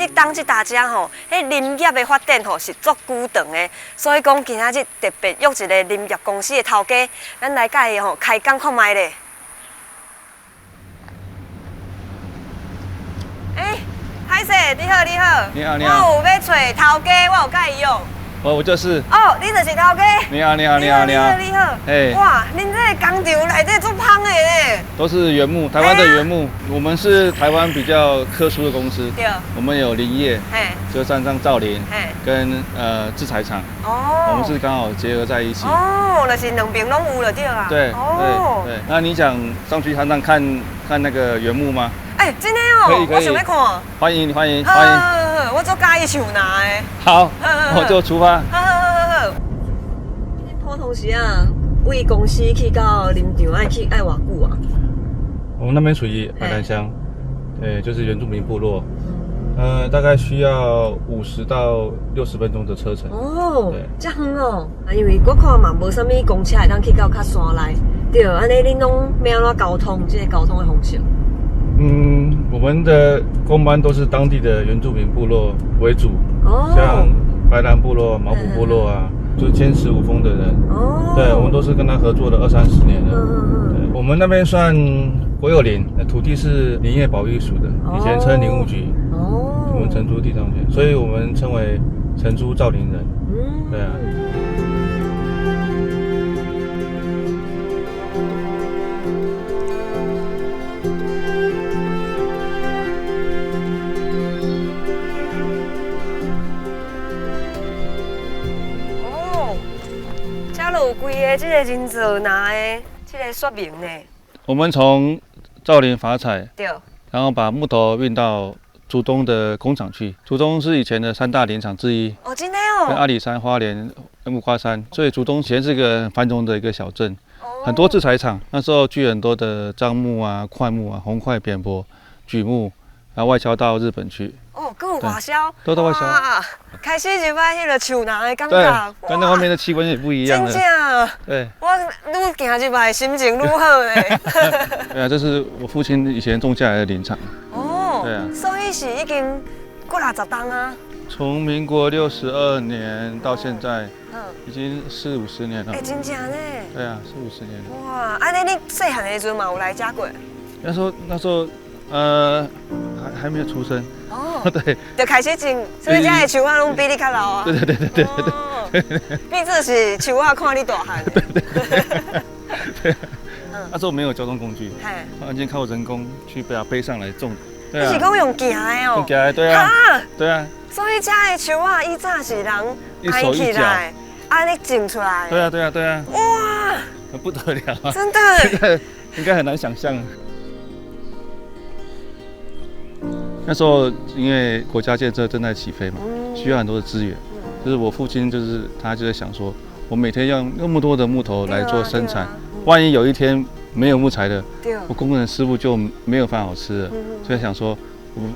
竹东這搭遮吼，彼林業的發展吼是足久長的，所以講今仔日特別約一個林業公司的頭家，咱來佮伊吼開講看覓咧。欸，歹勢，你好，你好。你好，你好。我有欲揣頭家，我有佮伊約。我就是。哦，你就是頭家。你好，你好，你好，你好，你好。哎。哇，恁這個工廠內底足芳的咧。都是原木，台灣的原木。我們是台灣比較特殊的公司。對。我們有林業，就山上造林，跟製材廠。哦。我們是剛好結合在一起。哦，就是兩邊攏有就對啊。對。對對。那你想上去山上看看那個原木嗎？欸，真的哦，我想欲看。歡迎歡迎歡迎！我足佮意樹林的。好，我就出發。好好好好。普通時啊，對公司去到林場愛去愛偌久啊？我們那邊屬於白蘭鄉，對，就是原住民部落。大概需要50到60分鐘的車程。哦，這遠哦，啊，因為我看嘛，無啥物公車會當去到較山內，對，按呢恁攏欲按怎交通？這個交通的方式？嗯，我們的工班都是當地的原住民部落為主，像白蘭部落、毛埔部落啊，就堅持五峰的人。哦，對，我們都是跟他合作了二三十年了。對，我們那邊算國有林，土地是林業保育署的，以前稱林務局。哦，我們承租地上權，所以我們稱為承租造林人。嗯，對啊。有規个這個人造林的這個說明呢。我們從造林伐採，對，然後把木頭運到竹東的工廠去。竹東是以前的三大林場之一。哦，真的哦。跟阿里山、花蓮、木瓜山，所以竹東以前是一個繁榮的一個小鎮，很多製材廠。那時候聚很多的樟木啊、檜木啊、紅檜、扁柏、櫸木，然後外銷到日本去。哦，閣有外銷，都到外銷。開始入來彼個樹林的感覺，對，跟那外面的氣溫也不一樣。真正。對。我愈行入來，心情愈好咧。對啊，這是我父親以前種下來的林場。哦。對啊。所以是已經幾若十冬啊。從民國62年到現在，已經四五十年了。欸，真正呢。對啊，四五十年。哇，按呢你細漢的時陣嘛有來遮過？那時候，還沒有出生。哦，對，就開始種，所以遮的樹仔攏比你較老啊。對對對對對對。變做是樹仔看你大漢。對對對。那時候沒有交通工具，完全靠人工去把它背上來種。你是講用行的哦？用行的，對啊。對啊。所以遮的樹仔以早是人抬起來，按呢種出來。對啊對啊對啊。哇！不得了啊！真的。應該很難想象。那時候因為國家建設正在起飛嘛，需要很多的資源。就是我父親，就是他就在想說，我每天用那麼多的木頭來做生產，萬一有一天沒有木材了，我工人師傅就沒有飯好吃了。所以想說，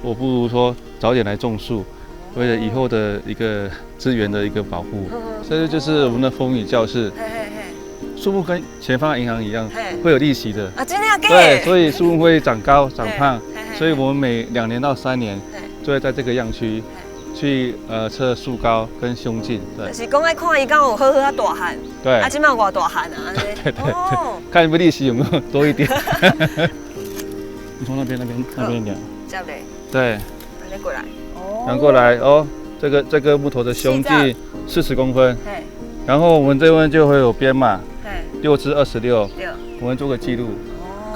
我不如說早點來種樹，為了以後的一個資源的一個保護。這就是我們的風雨教室。樹木跟錢放在銀行一樣，會有利息的。啊，真的？對，所以樹木會長高、長胖。所以我們每2年到3年，就會在這個樣區去測樹高跟胸徑。對，就是講愛看伊敢有好好仔大漢。對。啊，這擺偌大漢啊？對對對。看有沒有利息有沒有多一點。你從那邊那邊那邊量。這樣嘞。對。按呢過來。哦。量過來哦，這個木頭的胸徑40公分。然後我們這邊就會有編碼。6至26。我們做個記錄，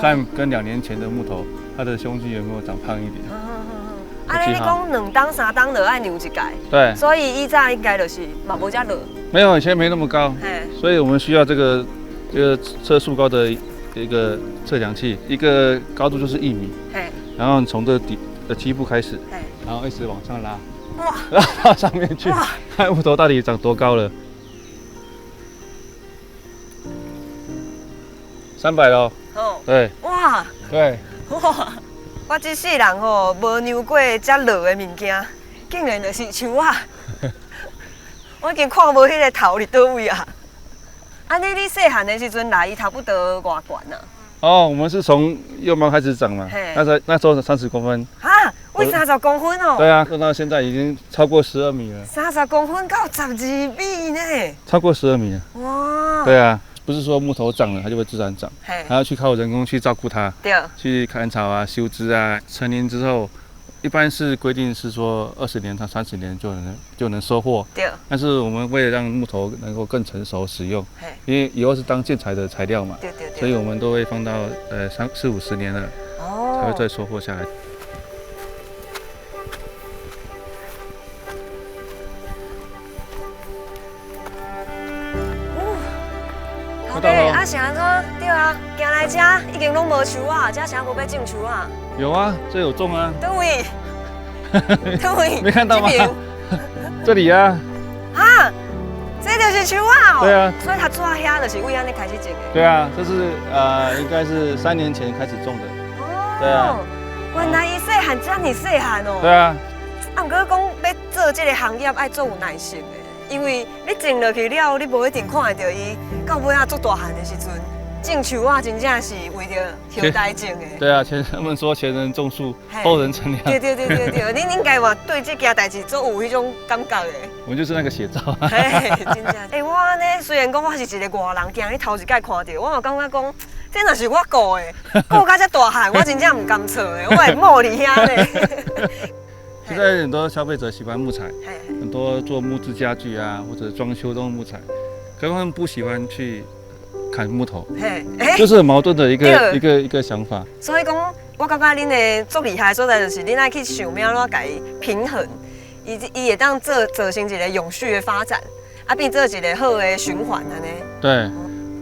看跟2年前的木頭。它的胸徑有沒有長胖一點？啊，你講2冬3冬就愛量一屆，對，所以以早應該就是嘛無遮落。沒有，以前沒那麼高，所以我們需要這個測樹高的一個測量器，一個高度就是1米，然後從這底的基部開始，然後一直往上拉，哇，拉到上面去，看木頭到底長多高了。300咯。哦，對，哇，對。哇！我這世人吼，無量過遮老的物件，竟然就是樹仔。我已經看無彼個頭佇佗位啊！按呢，你細漢的時陣來，伊差不多偌懸啊？哦，我們是從幼苗開始長嘛，那時候30公分。哈，喂，三十公分哦。对啊，种到现在已经超过十二米了。三十公分到十二米呢。超过十二米了。哇。对啊，不是说木头长了它就会自然长，还要去靠人工去照顾它。对。去砍草啊、修枝啊，成林之后，一般是规定是说20年到30年就能收获。对。但是我们为了让木头能够更成熟使用，因为以后是当建材的材料嘛，对对对。所以我们都会放到三四五十年了，才会再收获下来。对，啊是按怎？对啊，行来遮已经攏無樹仔，遮啥無欲種樹仔？有啊，這有種啊。佗位？佗位？沒看到嗎？這裡啊。啊，這就是樹仔哦。對啊。所以他做遐就是為按呢開始種的。對啊，這是應該是3年前開始種的。哦。對啊。原來伊細漢遮爾細漢哦。對啊。啊，毋過講欲做這个行業愛足有耐心的。因為你種落去了，你無一定看會著伊到尾仔足大漢的時陣，種樹仔真正是為著後代種的。對啊，前他們說前人種樹，後人乘涼。對對對對對，恁應該嘛對這件代誌足有彼種感覺的。我就是那個寫照。嘿，真正。欸，我按呢雖然講我是一个外人，今日頭一擺看著，我嘛感覺講，這若是我顧的，顧甲遮大漢，我真正毋甘錯的，我會耄佇遐呢。現在很多消費者喜歡木材，很多做木質家具啊，或者裝修都用木材，可是他們不喜歡去砍木頭，就是很矛盾的一個想法。所以講，我感覺恁的足厲害的所在就是恁愛去想欲按怎共伊平衡，伊伊會當做造成一個永續的發展，啊，變做一個好的循環按呢。對，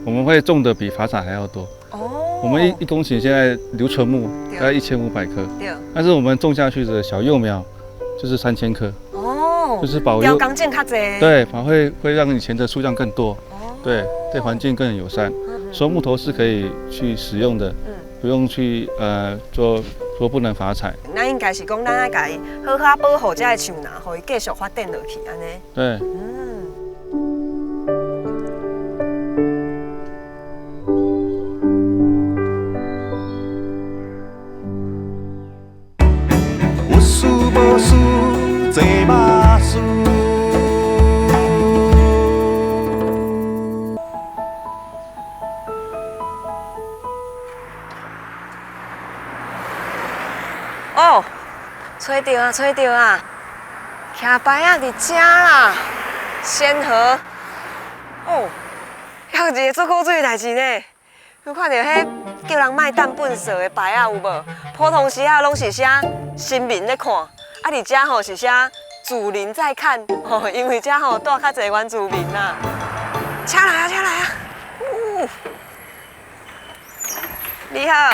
我們會種的比伐採還要多。哦，我們一公頃現在留存木大概1500棵，對，但是我們種下去的小幼苗就是3000棵，哦，就是保佑，對，反而會讓以前的數量更多，哦，對，對環境更友善，所以木頭是可以去使用的，不用去做說不能伐採。那應該是講咱愛共伊好好保護這个樹林，予伊繼續發展落去，按呢。對。有事無事坐馬師。哦，揣著啊，揣著啊，徛牌仔佇遮啦，仙和。哦，還有一个足古錐的代誌呢。有看著彼叫人莫擲糞埽的牌仔有無？普通時仔攏是寫新民咧看，啊佇遮吼是寫祖靈在看，吼，因為遮吼住較濟原住民啦。車來啊，車來啊！嗚，你好。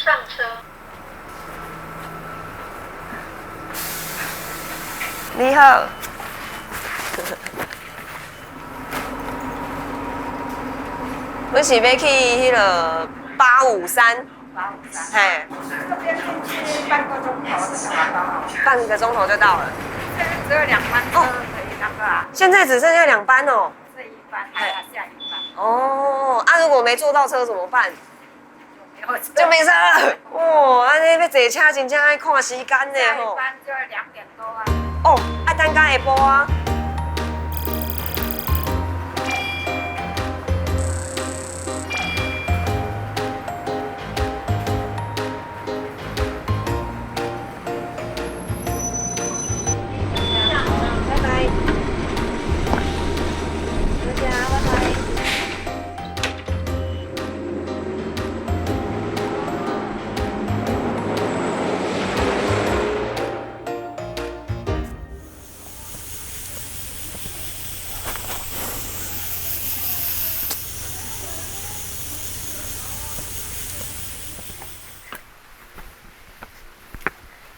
上車。你好。阮是欲去彼个853。 853。嘿。這邊進去半個鐘頭就到了。半個鐘頭就到了。現在只有兩班車可以那個啊。現在只剩下兩班哦。這一班還有下一班。哦，啊，如果沒坐到車怎麼辦？就沒車了。哇，按呢欲坐車真正愛看時間呢吼。下一班就2點多啊。哦，愛等到下晡啊。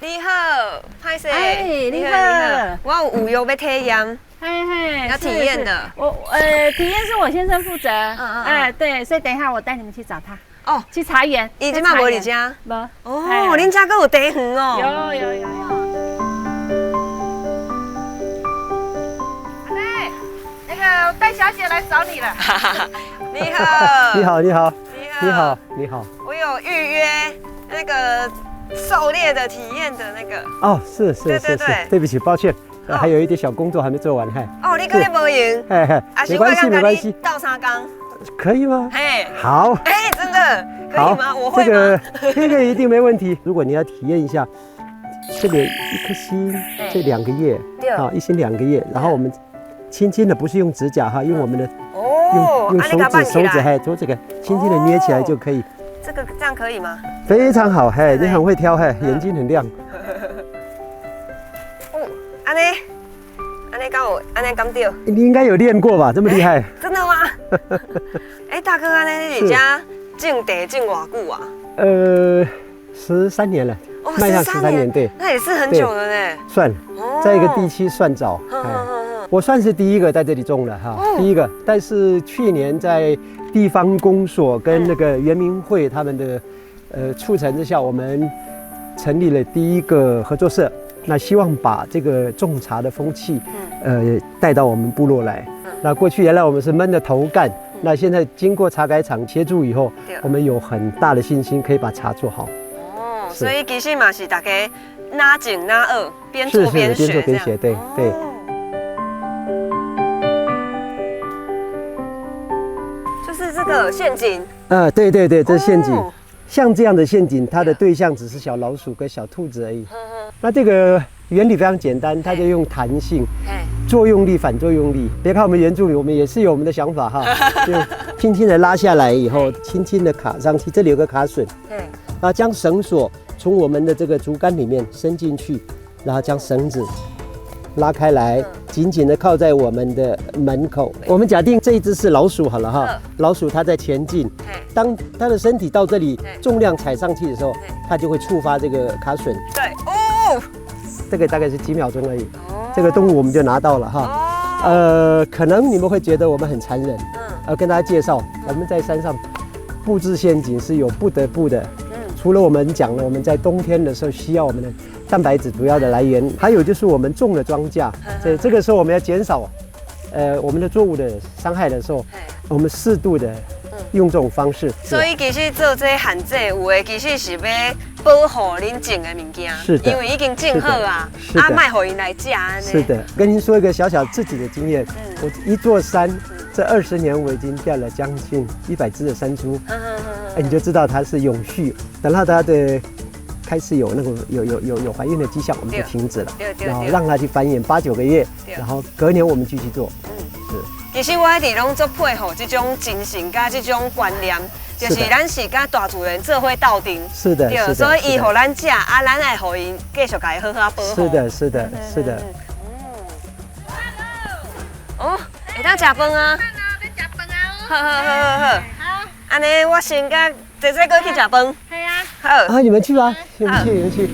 你好，歹勢。哎，你好，我有預約欲體驗，嘿嘿，要體驗的。我體驗是我先生負責。哎，對，所以等一下我帶你們去找他。哦，去茶園。伊這擺無佇遮？無。哦，恁遮閣有茶園哦。有有有有。阿妹，那個戴小姐來找你了。你好。你好，你好。你好，你好。我有預約那個。狩獵的體驗的那個。哦，是是是是，對不起，抱歉，還有一點小工作還沒做完，嘿。哦，你閣咧無閒？嘿嘿，沒關係，沒關係。鬥相共。可以嗎？嘿，好。哎，真的可以嗎？我會嗎？這個一定沒問題。如果你要體驗一下，這邊一顆心，這兩個葉，啊，一心兩個葉，然後我們輕輕的，不是用指甲哈，用我們的，用手指，手指嘿，做這個，輕輕的捏起來就可以。這個這樣可以嗎？非常好，嘿，你很會挑，嘿，眼睛很亮。哦，按呢，按呢敢有，按呢敢對？你應該有練過吧？這麼厲害？真的嗎？哎，大哥，按呢你佇遮種地種偌久啊？13年了，邁向十三年，對。那也是很久了呢。算，在一個地區算早。我算是第一個在這裡種的哈，第一個。但是去年在地方公所跟那個原民會他們的促成之下，我們成立了第一個合作社。那希望把這個種茶的風氣，帶到我們部落來。那過去原來我們是悶着頭幹，那現在經過茶改場協助以後，我們有很大的信心可以把茶做好。哦，所以其實嘛是大家哪種哪學，邊做邊學，邊做邊學，對對。就是這個陷阱。對對對，這是陷阱。像這樣的陷阱，它的對象只是小老鼠跟小兔子而已。那這個原理非常簡單，它就用彈性、作用力、反作用力。別看我們原住民，我們也是有我們的想法哈。就輕輕的拉下來以後，輕輕的卡上去，這裡有個卡榫。然後將繩索從我們的這個竹竿裡面伸進去，然後將繩子拉開來，緊緊的靠在我們的門口。我們假定這一隻是老鼠好了哈，老鼠它在前進，當它的身體到這裡，重量踩上去的時候，它就會觸發這個卡榫。對，哦，這個大概是幾秒鐘而已。這個動物我們就拿到了哈。可能你們會覺得我們很殘忍，跟大家介紹，我們在山上布置陷阱是有不得不的。除了我們講了，我們在冬天的時候需要我們的蛋白質主要的來源，還有就是我們種了莊稼，在這個時候我們要減少，我們的作物的傷害的時候，我們適度的用這種方式。所以其實做這限制，有的其實是欲保護恁種的物件，是的，因為已經種好啊，啊，莫予𪜶來食。是的，跟您說一個小小自己的經驗，我一座山，這20年我已經釣了將近100隻的山豬，哎，你就知道它是永續。等到它的開始有那個有懷孕的跡象，我們就停止了，然後讓它去繁衍8、9個月，然後隔年我們繼續做。是。其實我一直攏足佩服這種精神佮這種觀念，就是咱是佮大自然做伙鬥陣。是的，對，所以伊予咱食，啊，咱愛予伊繼續共伊好好保護。是的，是的，是的。哦，會當食飯啊？欲食飯啊！好好好好好。好。按呢，我先佮姐姐閣去食飯。係啊。好。啊，你們去吧，你們去，你們去。